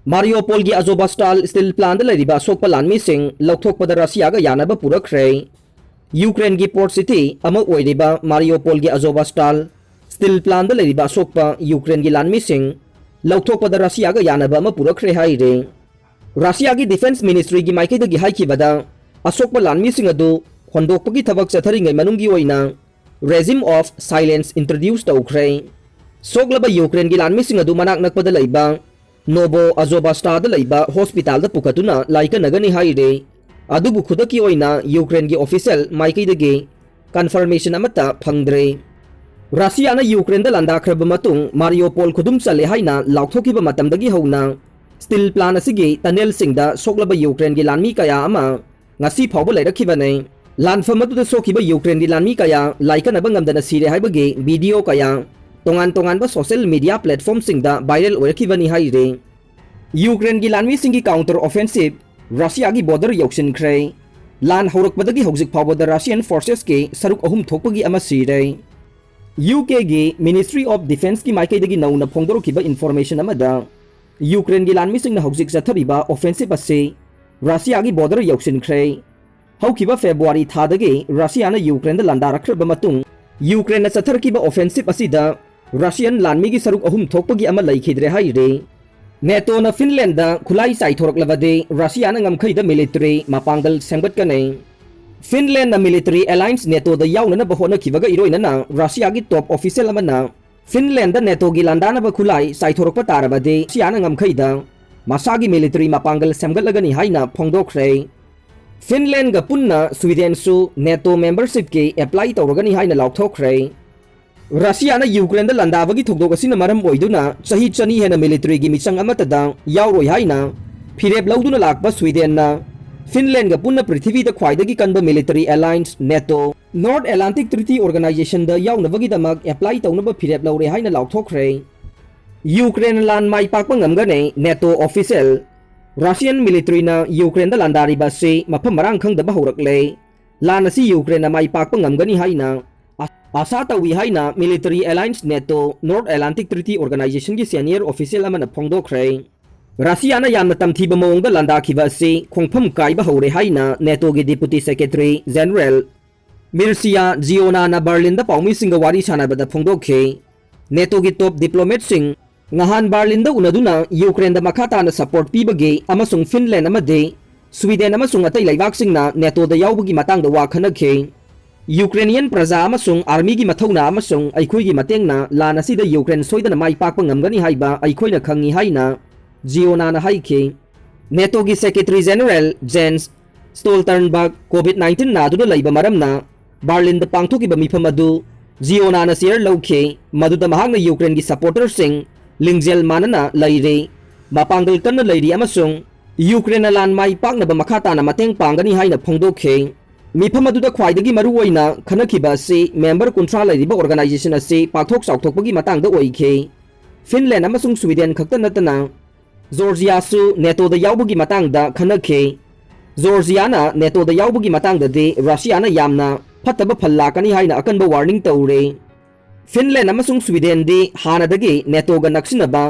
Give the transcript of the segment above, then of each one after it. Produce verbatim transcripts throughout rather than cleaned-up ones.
ꯃꯥꯔꯤꯌꯣꯄꯣꯜꯒꯤ ꯑꯖꯣꯕꯥꯁꯇꯥꯜ steel ꯄ꯭ꯂꯥꯟꯗ ꯂꯩꯔꯤꯕ ꯑꯁꯣꯛꯄ ꯂꯥꯟꯃꯤꯁꯤꯡ ꯂꯧꯊꯣꯛꯄꯗ ꯔꯁꯤꯌꯥꯒ ꯌꯥꯅꯕ ꯄꯨꯔꯛꯈ꯭ꯔꯦ꯫ ꯌꯨꯀ꯭ꯔꯦꯟꯒꯤ ꯄꯣꯔꯠ ꯁꯤꯇꯤ ꯑꯃ ꯑꯣꯏꯔꯤꯕ ꯃꯥꯔꯤꯌꯣꯄꯣꯜꯒꯤ ꯑꯖꯣꯕꯥꯁꯇꯥꯜ ꯁ꯭ꯇꯤꯜ ꯄ꯭ꯂꯥꯟꯗ ꯂꯩꯔꯤꯕ ꯑꯁꯣꯛꯄ ꯌꯨꯀ꯭ꯔꯦꯟꯒꯤ ꯂꯥꯟꯃꯤꯁꯤꯡ ꯂꯧꯊꯣꯛꯄꯗ ꯔꯁꯤꯌꯥꯒ ꯌꯥꯅꯕ ꯑꯃ ꯄꯨꯔꯛꯈ꯭ꯔꯦ ꯍꯥꯏꯔꯤ꯫ ꯔꯁꯤꯌꯥꯒꯤ ꯗꯤꯐꯦꯟꯁ ꯃꯤꯅꯤꯁꯇ꯭ꯔꯤꯒꯤ ꯃꯥꯏꯀꯩꯗꯒꯤ ꯍꯥꯏꯈꯤꯕꯗ, ꯑꯁꯣꯛꯄ ꯂꯥꯟꯃꯤꯁꯤꯡ ꯑꯗꯨ ꯍꯣꯟꯗꯣꯛꯄꯒꯤ ꯊꯕꯛ ꯆꯠꯊꯔꯤꯉꯩ ꯃꯅꯨꯡꯒꯤ ꯑꯣꯏꯅ regime of silence introduce ꯇꯧꯈ꯭ꯔꯦ꯫ ꯁꯣꯛꯂꯕ ꯌꯨꯀ꯭ꯔꯦꯟꯒꯤ ꯂꯥꯟꯃꯤꯁꯤꯡ ꯑꯗꯨ ꯃꯅꯥꯛ ꯅꯛꯄꯗ ꯂꯩꯕ ꯅꯣꯕꯣ ꯑꯖꯣꯕꯥꯁꯇꯥꯗ ꯂꯩꯕ ꯍꯣꯁꯄꯤꯇꯥꯜꯗ ꯄꯨꯈꯠꯇꯨꯅ ꯂꯥꯏꯀꯠꯅꯒꯅꯤ ꯍꯥꯏꯔꯦ꯫ ꯑꯗꯨꯕꯨ ꯈꯨꯗꯛꯀꯤ ꯑꯣꯏꯅ ꯌꯨꯀ꯭ꯔꯦꯟꯒꯤ ꯑꯣꯐꯤꯁꯤꯌꯦꯜ ꯃꯥꯏꯀꯩꯗꯒꯤ ꯀꯟꯐꯔꯃꯦꯁꯟ ꯑꯃꯠꯇ ꯐꯪꯗ꯭ꯔꯦ꯫ ꯔꯁꯤꯌꯥꯅ ꯌꯨꯀ꯭ꯔꯦꯟꯗ ꯂꯥꯟꯗꯥꯈ꯭ꯔꯕ ꯃꯇꯨꯡ ꯃꯥꯔꯤꯌꯣꯄꯣꯜ ꯈꯨꯗꯨꯝ ꯆꯜꯂꯦ ꯍꯥꯏꯅ ꯂꯥꯎꯊꯣꯛꯈꯤꯕ ꯃꯇꯝꯗꯒꯤ ꯍꯧꯅ ꯁ꯭ꯇꯤꯜ ꯄ꯭ꯂꯥꯟ ꯑꯁꯤꯒꯤ ꯇꯅꯦꯜꯁꯤꯡꯗ ꯁꯣꯛꯂꯕ ꯌꯨꯀ꯭ꯔꯦꯟꯒꯤ ꯂꯥꯟꯃꯤ ꯀꯌꯥ ꯑꯃ ꯉꯁꯤ ꯐꯥꯎꯕ ꯂꯩꯔꯛꯈꯤꯕꯅꯤ꯫ ꯂꯥꯟꯐꯝ ꯑꯗꯨꯗ ꯁꯣꯛꯈꯤꯕ ꯌꯨꯀ꯭ꯔꯦꯟꯒꯤ ꯂꯥꯟꯃꯤ ꯀꯌꯥ ꯂꯥꯏꯀꯠꯅꯕ ꯉꯝꯗꯅ ꯁꯤꯔꯦ ꯍꯥꯏꯕꯒꯤ ꯚꯤꯗꯤꯑꯣ ꯀꯌꯥ ꯇꯣꯉꯥꯟ ꯇꯣꯉꯥꯟꯕ ꯁꯣꯁꯤꯌꯦꯜ ꯃꯤꯗꯤꯌꯥ ꯄ꯭ꯂꯦꯠꯐꯣꯔꯝꯁꯤꯡꯗ ꯚꯥꯏꯔꯦꯜ ꯑꯣꯏꯔꯛꯈꯤꯕꯅꯤ ꯍꯥꯏꯔꯤ꯫ ꯌꯨꯀ꯭ꯔꯦꯟꯒꯤ ꯂꯥꯟꯃꯤꯁꯤꯡꯒꯤ ꯀꯥꯎꯟꯇꯔ ꯑꯣꯐꯦꯟꯁꯤꯞ ꯔꯁꯤꯌꯥꯒꯤ ꯕꯣꯔꯗꯔ ꯌꯧꯁꯤꯟꯈ꯭ꯔꯦ꯫ ꯂꯥꯟ ꯍꯧꯔꯛꯄꯗꯒꯤ ꯍꯧꯖꯤꯛ ꯐꯥꯎꯕꯗ ꯔꯁꯤꯌꯟ ꯐꯣꯔꯁꯦꯁꯀꯤ ꯁꯔꯨꯛ ꯑꯍꯨꯝ ꯊꯣꯛꯄꯒꯤ ꯑꯃ ꯁꯤꯔꯦ꯫ ꯌꯨ ꯀꯦꯒꯤ Ministry of Defenceꯀꯤ ꯃꯥꯏꯀꯩꯗꯒꯤ ꯅꯧꯅ ꯐꯣꯡꯗꯣꯔꯛꯈꯤꯕ ꯏꯟꯐꯣꯔꯃꯦꯁꯟ ꯑꯃꯗ, ꯌꯨꯀ꯭ꯔꯦꯟꯒꯤ ꯂꯥꯟꯃꯤꯁꯤꯡꯅ ꯍꯧꯖꯤꯛ ꯆꯠꯊꯔꯤꯕ ꯑꯣꯐꯦꯟꯁꯤꯞ ꯑꯁꯤ ꯔꯁꯤꯌꯥꯒꯤ ꯕꯣꯔꯗꯔ ꯌꯧꯁꯤꯟꯈ꯭ꯔꯦ꯫ ꯍꯧꯈꯤꯕ ꯐꯦꯕ꯭ꯔꯨꯋꯥꯔꯤ ꯊꯥꯗꯒꯤ ꯔꯁꯤꯌꯥꯅ ꯌꯨꯀ꯭ꯔꯦꯟꯗ ꯂꯥꯟꯗꯥꯔꯛꯈ꯭ꯔꯕ ꯃꯇꯨꯡ, ꯌꯨꯀ꯭ꯔꯦꯟꯅ ꯆꯠꯊꯔꯛꯈꯤꯕ ꯑꯣꯐꯦꯟꯁꯤꯞ ꯑꯁꯤꯗ ꯔꯁꯤꯌꯟ ꯂꯥꯟꯃꯤꯒꯤ ꯁꯔꯨꯛ ꯑꯍꯨꯝ ꯊꯣꯛꯄꯒꯤ ꯑꯃ ꯂꯩꯈꯤꯗ꯭ꯔꯦ ꯍꯥꯏꯔꯤ꯫ ꯅꯦꯇꯣꯅ ꯐꯤꯟꯂꯦꯟꯗ ꯈꯨꯠꯂꯥꯏ ꯆꯥꯏꯊꯣꯔꯛꯂꯕꯗꯤ ꯔꯁꯤꯌꯥꯅ ꯉꯝꯈꯩꯗ ꯃꯤꯂꯤꯇꯔꯤ ꯃꯄꯥꯡꯒꯜ ꯁꯦꯝꯒꯠꯀꯅꯤ꯫ ꯐꯤꯟꯂꯦꯟꯗ ꯃꯤꯂꯤꯇꯔꯤ ꯑꯦꯂꯥꯏꯟꯁ ꯅꯦꯇꯣꯗ ꯌꯥꯎꯅꯅꯕ ꯍꯣꯠꯅꯈꯤꯕꯒ ꯏꯔꯣꯏꯅꯅ ꯔꯁꯤꯌꯥꯒꯤ ꯇꯣꯞ ꯑꯣꯐꯤꯁꯤꯌꯦꯜ ꯑꯃꯅ ꯐꯤꯟꯂꯦꯟꯗ ꯅꯦꯇꯣꯒꯤ ꯂꯥꯟꯗꯥꯅꯕ ꯈꯨꯠꯂꯥꯏ ꯆꯥꯏꯊꯣꯔꯛꯄ ꯇꯥꯔꯕꯗꯤ ꯔꯁꯤꯌꯥꯅ ꯉꯝꯈꯩꯗ ꯃꯁꯥꯒꯤ ꯃꯤꯂꯤꯇꯔꯤ ꯃꯄꯥꯡꯒꯜ ꯁꯦꯝꯒꯠꯂꯒꯅꯤ ꯍꯥꯏꯅ ꯐꯣꯡꯗꯣꯛꯈ꯭ꯔꯦ꯫ ꯐꯤꯟꯂꯦꯟꯒ ꯄꯨꯟꯅ ꯁ꯭ꯋꯤꯗꯦꯟꯁꯨ ꯅꯦꯇꯣ ꯃꯦꯝꯕꯔꯁꯤꯞꯀꯤ ꯑꯦꯄ꯭ꯂꯥꯏ ꯇꯧꯔꯒꯅꯤ ꯍꯥꯏꯅ ꯂꯥꯎꯊꯣꯛꯈ꯭ꯔꯦ꯫ ꯔꯁꯤꯌꯥꯅ ꯌꯨꯀ꯭ꯔꯦꯟꯗ ꯂꯥꯟꯗꯥꯕꯒꯤ ꯊꯧꯗꯣꯛ ꯑꯁꯤꯅ ꯃꯔꯝ ꯑꯣꯏꯗꯨꯅ ꯆꯍꯤ ꯆꯅꯤ ꯍꯦꯟꯅ ꯃꯤꯂꯤꯇꯔꯤꯒꯤ ꯃꯤꯆꯪ ꯑꯃꯠꯇꯗ ꯌꯥꯎꯔꯣꯏ ꯍꯥꯏꯅ ꯐꯤꯔꯦꯞ ꯂꯧꯗꯨꯅ ꯂꯥꯛꯄ ꯁ꯭ꯋꯤꯗꯦꯟꯅ ꯐꯤꯟꯂꯦꯟꯒ ꯄꯨꯟꯅ ꯄ꯭ꯔꯤꯊꯤꯕꯤꯗ ꯈ꯭ꯋꯥꯏꯗꯒꯤ ꯀꯟꯕ military alliance NATO, North Atlantic Treaty ꯑꯣꯔꯒꯅꯥꯏꯖꯦꯁꯟꯗ ꯌꯥꯎꯅꯕꯒꯤꯗꯃꯛ ꯑꯦꯄ꯭ꯂꯥꯏ ꯇꯧꯅꯕ ꯐꯤꯔꯦꯞ ꯂꯧꯔꯦ ꯍꯥꯏꯅ ꯂꯥꯎꯊꯣꯛꯈ꯭ꯔꯦ꯫ ꯌꯨꯀ꯭ꯔꯦꯟ ꯂꯥꯟ ꯃꯥꯏ ꯄꯥꯛꯄ ꯉꯝꯒꯅꯤ, ꯅꯦꯇꯣ ꯑꯣꯐꯤꯁꯤꯌꯦꯜ꯫ ꯔꯁꯤꯌꯟ ꯃꯤꯂꯤꯇꯔꯤꯅ ꯌꯨꯀ꯭ꯔꯦꯟꯗ ꯂꯥꯟꯗꯥꯔꯤꯕ ꯑꯁꯤ ꯃꯐꯝ ꯃꯔꯥꯡ ꯈꯪꯗꯕ ꯍꯧꯔꯛꯂꯦ꯫ ꯂꯥꯟ ꯑꯁꯤ ꯌꯨꯀ꯭ꯔꯦꯟꯅ ꯃꯥꯏ ꯄꯥꯛꯄ ꯉꯝꯒꯅꯤ ꯍꯥꯏꯅ ꯑ-, ꯑꯥꯁꯥ ꯇꯧꯏ ꯍꯥꯏꯅ military alliance NATO, North Atlantic Treaty ꯑꯣꯔꯒꯅꯥꯏꯖꯦꯁꯟꯒꯤ ꯁꯦꯅꯤꯌꯔ ꯑꯣꯐꯤꯁꯤꯌꯦꯜ ꯑꯃꯅ ꯐꯣꯡꯗꯣꯛꯈ꯭ꯔꯦ꯫ ꯔꯁꯤꯌꯥꯅ ꯌꯥꯝꯅ ꯇꯝꯊꯤꯕ ꯃꯑꯣꯡꯗ ꯂꯥꯟꯗꯥꯈꯤꯕ ꯑꯁꯤ ꯈꯣꯡꯐꯝ ꯀꯥꯏꯕ ꯍꯧꯔꯦ ꯍꯥꯏꯅ ꯅꯦꯇꯣꯒꯤ ꯗꯤꯄꯨꯇꯤ ꯁꯦꯀ꯭ꯔꯦꯇꯔꯤ ꯖꯦꯅꯔꯦꯜ ꯃꯤꯔꯁꯤꯌꯥ ꯖꯤꯑꯣꯅꯥꯅ ꯕꯔꯂꯤꯟꯗ ꯄꯥꯎꯃꯤꯁꯤꯡꯒ ꯋꯥꯔꯤ ꯁꯥꯟꯅꯕꯗ ꯐꯣꯡꯗꯣꯛꯈꯤ꯫ ꯅꯦꯇꯣꯒꯤ ꯇꯣꯞ ꯗꯤꯄ꯭ꯂꯣꯃꯦꯠꯁꯤꯡ ꯉꯍꯥꯟ ꯕꯔꯂꯤꯟꯗ ꯎꯅꯗꯨꯅ ꯌꯨꯀ꯭ꯔꯦꯟꯗ ꯃꯈꯥ ꯇꯥꯅ ꯁꯄꯣꯔꯠ ꯄꯤꯕꯒꯤ ꯑꯃꯁꯨꯡ ꯐꯤꯟꯂꯦꯟ ꯑꯃꯗꯤ ꯁ꯭ꯋꯤꯗꯦꯟ ꯑꯃꯁꯨꯡ ꯑꯇꯩ ꯂꯩꯕꯥꯛꯁꯤꯡꯅ ꯅꯦꯇꯣꯗ ꯌꯥꯎꯕꯒꯤ ꯃꯇꯥꯡꯗ ꯋꯥ ꯈꯟꯅꯈꯤ꯫ ꯌꯨꯀ꯭ꯔꯦꯅꯤꯌꯟ ꯄ꯭ꯔꯖꯥ ꯑꯃꯁꯨꯡ ꯑꯥꯔꯃꯤꯒꯤ ꯃꯊꯧꯅꯥ ꯑꯃꯁꯨꯡ ꯑꯩꯈꯣꯏꯒꯤ ꯃꯇꯦꯡꯅ ꯂꯥꯟ ꯑꯁꯤꯗ ꯌꯨꯀ꯭ꯔꯦꯟ ꯁꯣꯏꯗꯅ ꯃꯥꯏ ꯄꯥꯛꯄ ꯉꯝꯒꯅꯤ ꯍꯥꯏꯕ ꯑꯩꯈꯣꯏꯅ ꯈꯪꯏ ꯍꯥꯏꯅ ꯖꯤꯑꯣꯅꯥꯅ ꯍꯥꯏꯈꯤ꯫ ꯅꯦꯇꯣꯒꯤ ꯁꯦꯀ꯭ꯔꯦꯇꯔꯤ ꯖꯦꯅꯔꯦꯜ ꯖꯦꯟꯁ ꯁ꯭ꯇꯣꯜꯇꯟꯕꯔꯒ ꯀꯣꯚꯤꯗ ꯅꯥꯏꯟꯇꯤꯟ ꯅꯥꯗꯨꯅ ꯂꯩꯕ ꯃꯔꯝꯅ ꯕꯔꯂꯤꯟꯗ ꯄꯥꯡꯊꯣꯛꯈꯤꯕ ꯃꯤꯐꯝ ꯑꯗꯨ ꯖꯤꯑꯣꯅꯥꯅ ꯆꯦꯌꯔ ꯂꯧꯈꯤ, ꯃꯗꯨꯗ ꯃꯍꯥꯛꯅ ꯌꯨꯀ꯭ꯔꯦꯟꯒꯤ ꯁꯄꯣꯔꯇꯔꯁꯤꯡ ꯂꯤꯡꯖꯦꯜ ꯃꯥꯟꯅꯅ ꯂꯩꯔꯤ, ꯃꯄꯥꯡꯒꯜ ꯀꯟꯅ ꯂꯩꯔꯤ ꯑꯃꯁꯨꯡ ꯌꯨꯀ꯭ꯔꯦꯟꯅ ꯂꯥꯟ ꯃꯥꯏ ꯄꯥꯛꯅꯕ ꯃꯈꯥ ꯇꯥꯅ ꯃꯇꯦꯡ ꯄꯥꯡꯒꯅꯤ ꯍꯥꯏꯅ ꯐꯣꯡꯗꯣꯛꯈꯤ꯫ ꯃꯤꯐꯝ ꯑꯗꯨꯗ ꯈ꯭ꯋꯥꯏꯗꯒꯤ ꯃꯔꯨꯑꯣꯏꯅ ꯈꯟꯅꯈꯤꯕ ꯑꯁꯤ ꯃꯦꯝꯕꯔ ꯀꯨꯟꯊ꯭ꯔꯥ ꯂꯩꯔꯤꯕ ꯑꯣꯔꯒꯅꯥꯏꯖꯦꯁꯟ ꯑꯁꯤ ꯄꯥꯛꯊꯣꯛ ꯆꯥꯎꯊꯣꯛꯄꯒꯤ ꯃꯇꯥꯡꯗ ꯑꯣꯏꯈꯤ꯫ ꯐꯤꯟꯂꯦꯟ ꯑꯃꯁꯨꯡ ꯁ꯭ꯋꯤꯗꯦꯟ ꯈꯛꯇ ꯅꯠꯇꯅ ꯖꯣꯔꯖꯤꯌꯥꯁꯨ ꯅꯦꯇꯣꯗ ꯌꯥꯎꯕꯒꯤ ꯃꯇꯥꯡꯗ ꯈꯟꯅꯈꯤ꯫ ꯖꯣꯔꯖꯤꯌꯥꯅ ꯅꯦꯇꯣꯗ ꯌꯥꯎꯕꯒꯤ ꯃꯇꯥꯡꯗꯗꯤ ꯔꯁꯤꯌꯥꯅ ꯌꯥꯝꯅ ꯐꯠꯇꯕ ꯐꯜ ꯂꯥꯛꯀꯅꯤ ꯍꯥꯏꯅ ꯑꯀꯟꯕ ꯋꯥꯔꯅꯤꯡ ꯇꯧꯔꯤ꯫ ꯐꯤꯟꯂꯦꯟ ꯑꯃꯁꯨꯡ ꯁ꯭ꯋꯤꯗꯦꯟꯗꯤ ꯍꯥꯟꯅꯗꯒꯤ ꯅꯦꯇꯣꯒ ꯅꯛꯁꯤꯟꯅꯕ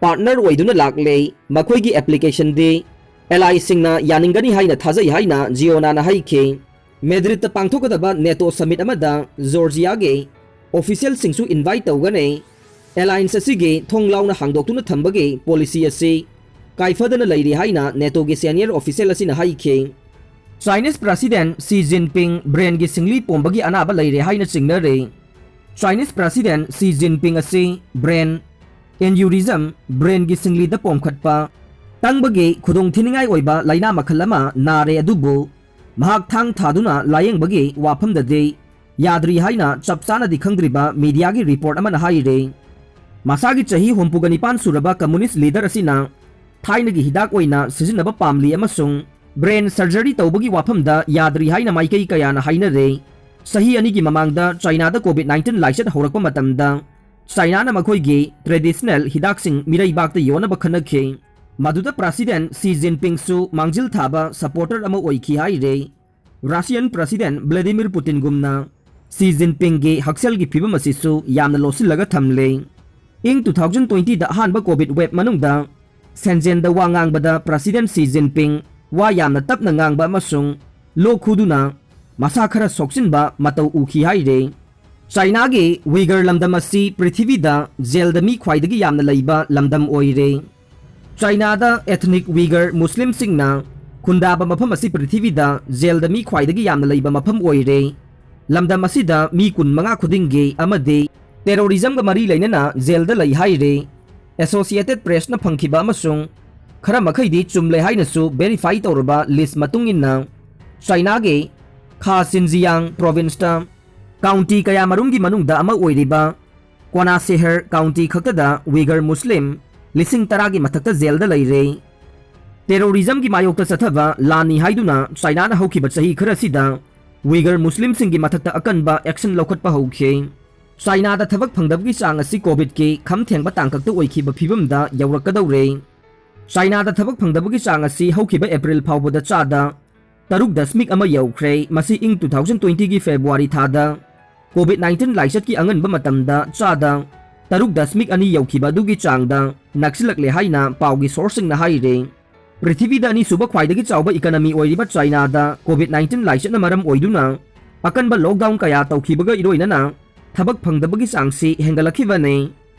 ꯄꯥꯔꯠꯅꯔ ꯑꯣꯏꯗꯨꯅ ꯂꯥꯛꯂꯦ, ꯃꯈꯣꯏꯒꯤ ꯑꯦꯄ꯭ꯂꯤꯀꯦꯁꯟꯗꯤ ꯑꯦꯂꯥꯏꯁꯤꯡꯅ ꯌꯥꯅꯤꯡꯒꯅꯤ ꯍꯥꯏꯅ ꯊꯥꯖꯩ ꯍꯥꯏꯅ ꯖꯤꯑꯣꯅꯥꯅ ꯍꯥꯏꯈꯤ꯫ ꯃꯦꯗ꯭ꯔꯤꯗꯇ ꯄꯥꯡꯊꯣꯛꯀꯗꯕ ꯅꯦꯇꯣ ꯁꯃꯤꯠ ꯑꯃꯗ ꯖꯣꯔꯖꯤꯌꯥꯒꯤ ꯑꯣꯐꯤꯁꯤꯌꯦꯜꯁꯤꯡꯁꯨ ꯏꯟꯚꯥꯏꯠ ꯇꯧꯒꯅꯤ꯫ ꯑꯦꯂꯥꯏꯟꯁ ꯑꯁꯤꯒꯤ ꯊꯣꯡ ꯂꯥꯎꯅ ꯍꯥꯡꯗꯣꯛꯇꯨꯅ ꯊꯝꯕꯒꯤ ꯄꯣꯂꯤꯁꯤ ꯑꯁꯤ ꯀꯥꯏꯐꯗꯅ ꯂꯩꯔꯤ ꯍꯥꯏꯅ ꯅꯦꯇꯣꯒꯤ ꯁꯦꯅꯤꯌꯔ ꯑꯣꯐꯤꯁꯤꯌꯦꯜ ꯑꯁꯤꯅ ꯍꯥꯏꯈꯤ꯫ ꯆꯥꯏꯅꯤꯁ ꯄ꯭ꯔꯁꯤꯗꯦꯟ ꯁꯤ ꯖꯤꯟꯄꯤꯡ ꯕ꯭ꯔꯦꯟꯒꯤ ꯁꯤꯡꯂꯤ ꯄꯣꯝꯕꯒꯤ ꯑꯅꯥꯕ ꯂꯩꯔꯦ ꯍꯥꯏꯅ ꯆꯤꯡꯅꯔꯤ꯫ ꯆꯥꯏꯅꯤꯁ ꯄ꯭ꯔꯁꯤꯗꯦꯟ ꯁꯤ ꯖꯤꯟꯄꯤꯡ ꯑꯁꯤ ꯕ꯭ꯔꯦꯟ ꯑꯦꯟꯌꯨꯔꯤꯖꯝ, ꯕ꯭ꯔꯦꯟꯒꯤ ꯁꯤꯡꯂꯤꯗ ꯄꯣꯝꯈꯠꯄ, ꯇꯪꯕꯒꯤ ꯈꯨꯗꯣꯡꯊꯤꯅꯤꯡꯉꯥꯏ ꯑꯣꯏꯕ ꯂꯥꯏꯅꯥ ꯃꯈꯜ ꯑꯃ ꯅꯥꯔꯦ, ꯑꯗꯨꯕꯨ ꯃꯍꯥꯛ ꯊꯥꯡ ꯊꯥꯗꯨꯅ ꯂꯥꯌꯦꯡꯕꯒꯤ ꯋꯥꯐꯝꯗꯗꯤ ꯌꯥꯗ꯭ꯔꯤ ꯍꯥꯏꯅ ꯆꯞ ꯆꯥꯅꯗꯤ ꯈꯪꯗ꯭ꯔꯤꯕ ꯃꯤꯗꯤꯌꯥꯒꯤ ꯔꯤꯄꯣꯔꯠ ꯑꯃꯅ ꯍꯥꯏꯔꯤ꯫ ꯃꯁꯥꯒꯤ ꯆꯍꯤ ꯍꯨꯝꯐꯨꯒ ꯅꯤꯄꯥꯟ ꯁꯨꯔꯕ ꯀꯝꯃꯨꯅꯤꯁ ꯂꯤꯗꯔ ꯑꯁꯤꯅ ꯊꯥꯏꯅꯒꯤ ꯍꯤꯗꯥꯛ ꯑꯣꯏꯅ ꯁꯤꯖꯤꯟꯅꯕ ꯄꯥꯝꯂꯤ ꯑꯃꯁꯨꯡ ꯕ꯭ꯔꯦꯟ ꯁꯔꯖꯔꯤ ꯇꯧꯕꯒꯤ ꯋꯥꯐꯝꯗ ꯌꯥꯗ꯭ꯔꯤ ꯍꯥꯏꯅ ꯃꯥꯏꯀꯩ ꯀꯌꯥꯅ ꯍꯥꯏꯅꯔꯦ꯫ ꯆꯍꯤ ꯑꯅꯤꯒꯤ ꯃꯃꯥꯡꯗ ꯆꯥꯏꯅꯥꯗ ꯀꯣꯚꯤꯗ ꯅꯥꯏꯟꯇꯤꯟ ꯂꯥꯏꯆꯠ ꯍꯧꯔꯛꯄ ꯃꯇꯝꯗ ꯆꯥꯏꯅꯥꯅ ꯃꯈꯣꯏꯒꯤ ꯇ꯭ꯔꯦꯗꯤꯁꯅꯦꯜ ꯍꯤꯗꯥꯛꯁꯤꯡ ꯃꯤꯔꯩꯕꯥꯛꯇ ꯌꯣꯟꯅꯕ ꯈꯟꯅꯈꯤ꯫ ꯃꯗꯨꯗ ꯄ꯭ꯔꯁꯤꯗꯦꯟ ꯁꯤ ꯖꯤꯟꯄꯤꯡꯁꯨ ꯃꯥꯡꯖꯤꯜ ꯊꯥꯕ ꯁꯄꯣꯔꯇꯔ ꯑꯃ ꯑꯣꯏꯈꯤ ꯍꯥꯏꯔꯦ꯫ ꯔꯁꯤꯌꯟ ꯄ꯭ꯔꯁꯤꯗꯦꯟ ꯚ꯭ꯂꯥꯗꯤꯃꯤꯔ ꯄꯨꯇꯤꯟꯒꯨꯝꯅ ꯁꯤ ꯖꯤꯟꯄꯤꯡꯒꯤ ꯍꯛꯁꯦꯜꯒꯤ ꯐꯤꯕꯝ ꯑꯁꯤꯁꯨ ꯌꯥꯝꯅ ꯂꯣꯠꯁꯤꯜꯂꯒ ꯊꯝꯂꯦ꯫ ꯏꯪ ꯇꯨ ꯊꯥꯎꯖꯟ ꯇ꯭ꯋꯦꯟꯇꯤꯗ ꯑꯍꯥꯟꯕ ꯀꯣꯚꯤꯗ ꯋꯦꯕ ꯃꯅꯨꯡꯗ ꯁꯦꯟꯖꯦꯟꯗ ꯋꯥ ꯉꯥꯡꯕꯗ President Xi Jinping ꯋꯥ ꯌꯥꯝꯅ ꯇꯞꯅ ꯉꯥꯡꯕ ꯑꯃꯁꯨꯡ ꯂꯣꯛ ꯈꯨꯗꯨꯅ ꯃꯁꯥ ꯈꯔ ꯁꯣꯛꯆꯤꯟꯕ ꯃꯇꯧ ꯎꯈꯤ ꯍꯥꯏꯔꯤ꯫ ꯆꯥꯏꯅꯥꯒꯤ ꯋꯤꯒꯔ ꯂꯝꯗꯝ ꯑꯁꯤ ꯄ꯭ꯔꯤꯊꯤꯕꯤꯗ ꯖꯦꯜꯗ ꯃꯤ ꯈ꯭ꯋꯥꯏꯗꯒꯤ ꯌꯥꯝꯅ ꯂꯩꯕ ꯂꯝꯗꯝ ꯑꯣꯏꯔꯦ꯫ ꯆꯥꯏꯅꯥꯗ ethnic ꯋꯤꯒꯔ ꯃꯨꯁꯂꯤꯝꯁꯤꯡꯅ ꯈꯨꯟꯗꯥꯕ ꯃꯐꯝ ꯑꯁꯤ ꯄ꯭ꯔꯤꯊꯤꯕꯤꯗ ꯖꯦꯜꯗ ꯃꯤ ꯈ꯭ꯋꯥꯏꯗꯒꯤ ꯌꯥꯝꯅ ꯂꯩꯕ ꯃꯐꯝ ꯑꯣꯏꯔꯦ꯫ ꯂꯝꯗꯝ ꯑꯁꯤꯗ ꯃꯤ ꯀꯨꯟꯃꯉꯥ ꯈꯨꯗꯤꯡꯒꯤ ꯑꯃꯗꯤ terrorismꯒ ꯃꯔꯤ ꯂꯩꯅꯅ ꯖꯦꯜꯗ ꯂꯩ ꯍꯥꯏꯔꯦ꯫ Associated Pressꯅ ꯐꯪꯈꯤꯕ ꯑꯃꯁꯨꯡ ꯈꯔ ꯃꯈꯩꯗꯤ ꯆꯨꯝꯂꯦ ꯍꯥꯏꯅꯁꯨ verify ꯇꯧꯔꯕ list ꯃꯇꯨꯡ ꯏꯟꯅ, ꯆꯥꯏꯅꯥꯒꯤ ꯈꯥ ꯁꯤꯟꯖꯤꯌꯥꯡ provinceꯇ county ꯀꯌꯥꯃꯔꯨꯝꯒꯤ ꯃꯅꯨꯡꯗ ꯑꯃ ꯑꯣꯏꯔꯤꯕ ꯀꯣꯅꯥ ꯁꯦꯍꯔ county ꯈꯛꯇꯗ ꯋꯤꯒꯔ ꯃꯨꯁꯂꯤꯝ ꯂꯤꯁꯤꯡ ꯇꯔꯥꯒꯤ ꯃꯊꯛꯇ ꯖꯦꯜꯗ ꯂꯩꯔꯦ꯫ Terrorismꯒꯤ ꯃꯥꯌꯣꯛꯇ ꯆꯠꯊꯕ ꯂꯥꯟꯅꯤ ꯍꯥꯏꯗꯨꯅ ꯆꯥꯏꯅꯥꯅ ꯍꯧꯈꯤꯕ ꯆꯍꯤ ꯈꯔꯁꯤꯗ ꯋꯤꯒꯔ ꯃꯨꯁꯂꯤꯝꯁꯤꯡꯒꯤ ꯃꯊꯛꯇ ꯑꯀꯟꯕ action ꯂꯧꯈꯠꯄ ꯍꯧꯈꯤ꯫ ꯆꯥꯏꯅꯥꯗ ꯊꯕꯛ ꯐꯪꯗꯕꯒꯤ ꯆꯥꯡ ꯑꯁꯤ COVIDꯀꯤ ꯈꯝ ꯊꯦꯡꯕ ꯇꯥꯡꯀꯛꯇ ꯑꯣꯏꯈꯤꯕ ꯐꯤꯕꯝꯗ ꯌꯧꯔꯛꯀꯗꯧꯔꯦ꯫ ꯆꯥꯏꯅꯥꯗ ꯊꯕꯛ ꯐꯪꯗꯕꯒꯤ ꯆꯥꯡ ꯑꯁꯤ ꯍꯧꯈꯤꯕ April ꯐꯥꯎꯕꯗ ꯆꯥꯗ ꯇꯔꯨꯛ ꯗꯁꯃꯤꯛ ꯑꯃ ꯌꯧꯈ꯭ꯔꯦ꯫ ꯃꯁꯤ ꯏꯪ two thousand twentyꯒꯤ February ꯊꯥꯗ COVID nineteen ꯂꯥꯏꯆꯠꯀꯤ ꯑꯉꯟꯕ ꯃꯇꯝꯗ ꯆꯥꯗ ꯇꯔꯨꯛ ꯗꯁꯃꯤꯛ ꯑꯅꯤ ꯌꯧꯈꯤꯕ ꯑꯗꯨꯒꯤ ꯆꯥꯡꯗ ꯅꯛꯁꯤꯜꯂꯛꯂꯦ ꯍꯥꯏꯅ ꯄꯥꯎꯒꯤ sourceꯁꯤꯡꯅ ꯍꯥꯏꯔꯦ꯫ ꯄ꯭ꯔꯤꯊꯤꯕꯤꯗ ꯑꯅꯤꯁꯨꯕ ꯈ꯭ꯋꯥꯏꯗꯒꯤ ꯆꯥꯎꯕ economy ꯑꯣꯏꯔꯤꯕ ꯆꯥꯏꯅꯥꯗ COVID nineteen ꯂꯥꯏꯆꯠꯅ ꯃꯔꯝ ꯑꯣꯏꯗꯨꯅ ꯑꯀꯟꯕ lockdown ꯀꯌꯥ ꯇꯧꯈꯤꯕꯒ ꯏꯔꯣꯏꯅꯅ ꯊꯕꯛ ꯐꯪꯗꯕꯒꯤ ꯆꯥꯡꯁꯤ ꯍꯦꯟꯒꯠꯂꯛꯈꯤꯕꯅꯤ꯫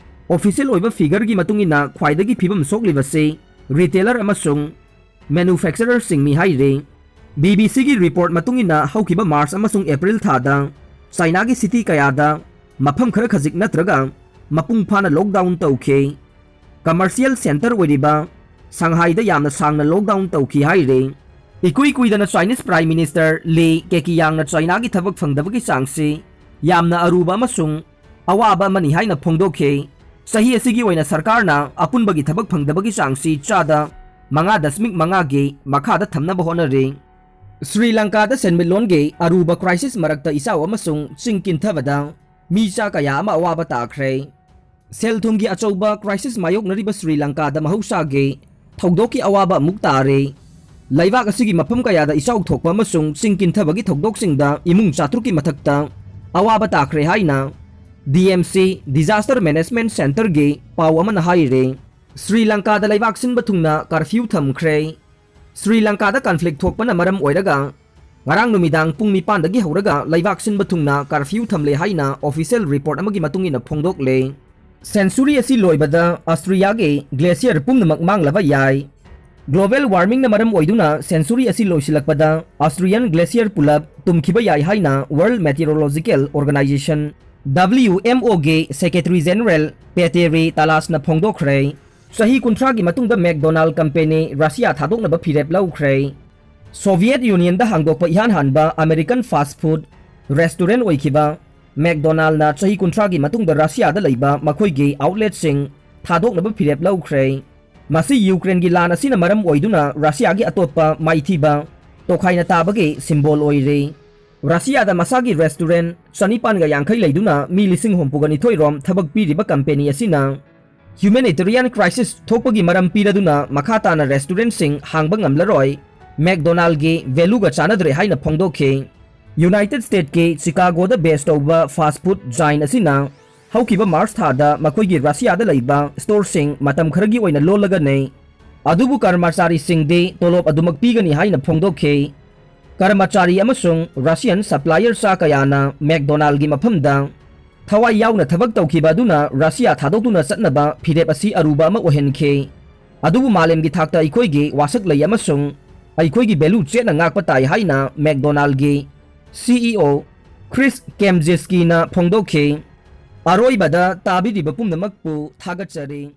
Official ꯑꯣꯏꯕ figureꯒꯤ ꯃꯇꯨꯡ ꯏꯟꯅ ꯈ꯭ꯋꯥꯏꯗꯒꯤ ꯐꯤꯕꯝ ꯁꯣꯛꯂꯤꯕꯁꯤ retailer ꯑꯃꯁꯨꯡ manufacturerꯁꯤꯡꯅꯤ ꯍꯥꯏꯔꯤ꯫ BBCꯒꯤ report ꯃꯇꯨꯡ ꯏꯟꯅ ꯍꯧꯈꯤꯕ March ꯑꯃꯁꯨꯡ April ꯊꯥꯗ ꯆꯥꯏꯅꯥꯒꯤ city ꯀꯌꯥꯗ ꯃꯐꯝ ꯈꯔ ꯈꯖꯤꯛ ꯅꯠꯇ꯭ꯔꯒ ꯃꯄꯨꯡ ꯐꯥꯅ lockdown ꯇꯧꯈꯤ꯫ Commercial centre ꯑꯣꯏꯔꯤꯕ ꯁꯪꯍꯥꯏꯗ ꯌꯥꯝꯅ ꯁꯥꯡꯅ lockdown ꯇꯧꯈꯤ ꯍꯥꯏꯔꯤ꯫ ꯏꯀꯨꯏ ꯀꯨꯏꯗꯅ Chinese Prime Minister Li Keqiangꯅ ꯆꯥꯏꯅꯥꯒꯤ ꯊꯕꯛ ꯐꯪꯗꯕꯒꯤ ꯆꯥꯡꯁꯤ ꯌꯥꯝꯅ ꯑꯔꯨꯕ ꯑꯃꯁꯨꯡ ꯑꯋꯥꯕ ꯑꯃꯅꯤ ꯍꯥꯏꯅ ꯐꯣꯡꯗꯣꯛꯈꯤ꯫ ꯆꯍꯤ ꯑꯁꯤꯒꯤ ꯑꯣꯏꯅ ꯁꯔꯀꯥꯔꯅ ꯑꯄꯨꯟꯕꯒꯤ ꯊꯕꯛ ꯐꯪꯗꯕꯒꯤ ꯆꯥꯡꯁꯤ ꯆꯥꯗ ꯃꯉꯥ ꯗꯁꯃꯤꯛ ꯃꯉꯥꯒꯤ ꯃꯈꯥꯗ ꯊꯝꯅꯕ ꯍꯣꯠꯅꯔꯤ꯫ ꯁ꯭ꯔꯤ ꯂꯪꯀꯥꯗ ꯁꯦꯟꯃꯤꯠꯂꯣꯟꯒꯤ ꯑꯔꯨꯕ crisis ꯃꯔꯛꯇ ꯏꯆꯥꯎ ꯑꯃꯁꯨꯡ ꯆꯤꯡ ꯀꯤꯟꯊꯕꯗ ꯃꯤ ꯆꯥ ꯀꯌꯥ ꯑꯃ ꯑꯋꯥꯕ ꯇꯥꯈ꯭ꯔꯦ꯫ ꯁꯦꯜ ꯊꯨꯝꯒꯤ ꯑꯆꯧꯕ crisis ꯃꯥꯌꯣꯛꯅꯔꯤꯕ ꯁ꯭ꯔꯤ ꯂꯪꯀꯥꯗ ꯃꯍꯧꯁꯥꯒꯤ ꯊꯧꯗꯣꯛꯀꯤ ꯑꯋꯥꯕ ꯑꯃꯨꯛ ꯇꯥꯔꯦ꯫ ꯂꯩꯕꯥꯛ ꯑꯁꯤꯒꯤ ꯃꯐꯝ ꯀꯌꯥꯗ ꯏꯆꯥꯎ ꯊꯣꯛꯄ ꯑꯃꯁꯨꯡ ꯆꯤꯡ ꯀꯤꯟꯊꯕꯒꯤ ꯊꯧꯗꯣꯛꯁꯤꯡꯗ ꯏꯃꯨꯡ ꯆꯥꯇ꯭ꯔꯨꯛꯀꯤ ꯃꯊꯛꯇ ꯑꯋꯥꯕ ꯇꯥꯈ꯭ꯔꯦ ꯍꯥꯏꯅ DMC Disaster Management Centreꯒꯤ ꯄꯥꯎ ꯑꯃꯅ ꯍꯥꯏꯔꯤ꯫ ꯁ꯭ꯔꯤ ꯂꯪꯀꯥꯗ ꯂꯩꯕꯥꯛ ꯁꯤꯟꯕ ꯊꯨꯡꯅ ꯀꯔꯐ꯭ꯌꯨ ꯊꯝꯈ꯭ꯔꯦ꯫ ꯁ꯭ꯔꯤ ꯂꯪꯀꯥꯗ ꯀꯟꯐ꯭ꯂꯤꯛ ꯊꯣꯛꯄꯅ ꯃꯔꯝ ꯑꯣꯏꯔꯒ ꯉꯔꯥꯡ ꯅꯨꯃꯤꯗꯥꯡ ꯄꯨꯡ ꯅꯤꯄꯥꯟꯗꯒꯤ ꯍꯧꯔꯒ ꯂꯩꯕꯥꯛ ꯁꯤꯟꯕ ꯊꯨꯡꯅ ꯀꯔꯐ꯭ꯌꯨ ꯊꯝꯂꯦ ꯍꯥꯏꯅ ꯑꯣꯐꯤꯁꯤꯌꯦꯜ ꯔꯤꯄꯣꯔꯠ ꯑꯃꯒꯤ ꯃꯇꯨꯡ ꯏꯟꯅ ꯐꯣꯡꯗꯣꯛꯂꯦ꯫ ꯁꯦꯟꯆꯨꯔꯤ ꯑꯁꯤ ꯂꯣꯏꯕꯗ ꯑꯁꯇ꯭ꯔꯤꯌꯥꯒꯤ ꯒ꯭ꯂꯦꯁꯤꯌꯔ ꯄꯨꯝꯅꯃꯛ ꯃꯥꯡꯂꯕ ꯌꯥꯏ꯫ ꯒ꯭ꯂꯣꯕꯦꯜ ꯋꯥꯔꯃꯤꯡꯅ ꯃꯔꯝ ꯑꯣꯏꯗꯨꯅ ꯁꯦꯟꯆꯨꯔꯤ ꯑꯁꯤ ꯂꯣꯏꯁꯤꯜꯂꯛꯄꯗ ꯑꯁꯇ꯭ꯔꯤꯌꯟ ꯒ꯭ꯂꯦꯁꯤꯌꯔ ꯄꯨꯂꯞ ꯇꯨꯝꯈꯤꯕ ꯌꯥꯏ ꯍꯥꯏꯅ ꯋꯥꯔꯜꯗ ꯃꯦꯇꯤꯑꯣꯔꯣꯂꯣꯖꯤꯀꯦꯜ ꯑꯣꯔꯒꯅꯥꯏꯖꯦꯁꯟ, WMOꯒꯤ ꯁꯦꯀ꯭ꯔꯦꯇꯔꯤ ꯖꯦꯅꯔꯦꯜ ꯄꯦꯇꯦꯔꯤ ꯇꯥꯂꯥꯁꯅ ꯐꯣꯡꯗꯣꯛꯈ꯭ꯔꯦ꯫ ꯆꯍꯤ ꯀꯨꯟꯊ꯭ꯔꯥꯒꯤ ꯃꯇꯨꯡꯗ ꯃꯦꯛꯗꯣꯅꯥꯜ ꯀꯝꯄꯦꯅꯤ ꯔꯁꯤꯌꯥ ꯊꯥꯗꯣꯛꯅꯕ ꯐꯤꯔꯦꯞ ꯂꯧꯈ꯭ꯔꯦ꯫ ꯁꯣꯚꯤꯌꯦꯠ ꯌꯨꯅꯤꯌꯟꯗ ꯍꯥꯡꯗꯣꯛꯄ ꯏꯍꯥꯟ ꯍꯥꯟꯕ ꯑꯃꯦꯔꯤꯀꯟ ꯐꯥꯁꯠ ꯐꯨꯗ ꯔꯦꯁꯇꯨꯔꯦꯟꯠ ꯑꯣꯏꯈꯤꯕ ꯃꯦꯛꯗꯣꯅꯥꯜꯅ ꯆꯍꯤ ꯀꯨꯟꯊ꯭ꯔꯥꯒꯤ ꯃꯇꯨꯡꯗ ꯔꯁꯤꯌꯥꯗ ꯂꯩꯕ ꯃꯈꯣꯏꯒꯤ ꯑꯥꯎꯠꯂꯦꯠꯁꯤꯡ ꯊꯥꯗꯣꯛꯅꯕ ꯐꯤꯔꯦꯞ ꯂꯧꯈ꯭ꯔꯦ꯫ ꯃꯁꯤ ꯌꯨꯀ꯭ꯔꯦꯟꯒꯤ ꯂꯥꯟ ꯑꯁꯤꯅ ꯃꯔꯝ ꯑꯣꯏꯗꯨꯅ ꯔꯁꯤꯌꯥꯒꯤ ꯑꯇꯣꯞꯄ ꯃꯥꯏꯊꯤꯕ ꯇꯣꯈꯥꯏꯅ ꯇꯥꯕꯒꯤ ꯁꯤꯝꯕꯣꯜ ꯑꯣꯏꯔꯦ꯫ ꯔꯁꯤꯌꯥꯗ ꯃꯁꯥꯒꯤ ꯔꯦꯁꯇꯨꯔꯦꯟꯠ ꯆꯅꯤꯄꯥꯟꯒ ꯌꯥꯡꯈꯩ ꯂꯩꯗꯨꯅ ꯃꯤ ꯂꯤꯁꯤꯡ ꯍꯨꯝꯐꯨꯒ ꯅꯤꯊꯣꯏ ꯔꯣꯝ ꯊꯕꯛ ꯄꯤꯔꯤꯕ ꯀꯝꯄꯦꯅꯤ ꯑꯁꯤꯅ ꯍ꯭ꯌꯨꯃꯦꯅꯤꯇꯦꯔꯤꯌꯟ ꯀ꯭ꯔꯥꯏꯁꯤꯁ ꯊꯣꯛꯄꯒꯤ ꯃꯔꯝ ꯄꯤꯔꯗꯨꯅ ꯃꯈꯥ ꯇꯥꯅ ꯔꯦꯁꯇꯨꯔꯦꯟꯠꯁꯤꯡ ꯍꯥꯡꯕ ꯉꯝꯂꯔꯣꯏ, ꯃꯦꯛꯗꯣꯅꯥꯜꯒꯤ ꯚꯦꯂꯨꯒ ꯆꯥꯟꯅꯗ꯭ꯔꯦ ꯍꯥꯏꯅ ꯐꯣꯡꯗꯣꯛꯈꯤ꯫ ꯌꯨꯅꯥꯏꯇꯦꯗ ꯁ꯭ꯇꯦꯠꯀꯤ ꯆꯤꯀꯥꯒꯣꯗ ꯕꯦꯖ ꯇꯧꯕ ꯐꯥꯁꯠ ꯐꯨꯗ ꯖꯥꯏꯟ ꯑꯁꯤꯅ ꯍꯧꯈꯤꯕ ꯃꯥꯔꯆ ꯊꯥꯗ ꯃꯈꯣꯏꯒꯤ ꯔꯁꯤꯌꯥꯗ ꯂꯩꯕ ꯁ꯭ꯇꯣꯔꯁꯤꯡ ꯃꯇꯝ ꯈꯔꯒꯤ ꯑꯣꯏꯅ ꯂꯣꯜꯂꯒꯅꯤ, ꯑꯗꯨꯕꯨ ꯀꯔꯃꯆꯥꯔꯤꯁꯤꯡꯗꯤ ꯇꯣꯂꯣꯞ ꯑꯗꯨꯃꯛ ꯄꯤꯒꯅꯤ ꯍꯥꯏꯅ ꯐꯣꯡꯗꯣꯛꯈꯤ꯫ ꯀꯔꯃꯆꯥꯔꯤ ꯑꯃꯁꯨꯡ ꯔꯁꯤꯌꯟ ꯁꯄ꯭ꯂꯥꯏꯌꯔ ꯆꯥ ꯀꯌꯥꯅ ꯃꯦꯛꯗꯣꯅꯥꯜꯒꯤ ꯃꯐꯝꯗ ꯊꯋꯥꯏ ꯌꯥꯎꯅ ꯊꯕꯛ ꯇꯧꯈꯤꯕ ꯑꯗꯨꯅ ꯔꯁꯤꯌꯥ ꯊꯥꯗꯣꯛꯇꯨꯅ ꯆꯠꯅꯕ ꯐꯤꯔꯦꯞ ꯑꯁꯤ ꯑꯔꯨꯕ ꯑꯃ ꯑꯣꯏꯍꯟꯈꯤ꯫ ꯑꯗꯨꯕꯨ ꯃꯥꯂꯦꯝꯒꯤ ꯊꯥꯛꯇ ꯑꯩꯈꯣꯏꯒꯤ ꯋꯥꯁꯛ ꯂꯩ ꯑꯃꯁꯨꯡ ꯑꯩꯈꯣꯏꯒꯤ ꯚꯦꯂꯨ ꯆꯦꯠꯅ ꯉꯥꯛꯄ ꯇꯥꯏ ꯍꯥꯏꯅ ꯃꯦꯛꯗꯣꯅꯥꯜꯒꯤ CEO ꯀ꯭ꯔꯤꯁ ꯀꯦꯝꯖꯦꯁꯀꯤꯅ ꯐꯣꯡꯗꯣꯛꯈꯤ꯫ ꯑꯔꯣꯏꯕꯗ ꯇꯥꯕꯤꯔꯤꯕ ꯄꯨꯝꯅꯃꯛꯄꯨ ꯊꯥꯒꯠꯆꯔꯤ꯫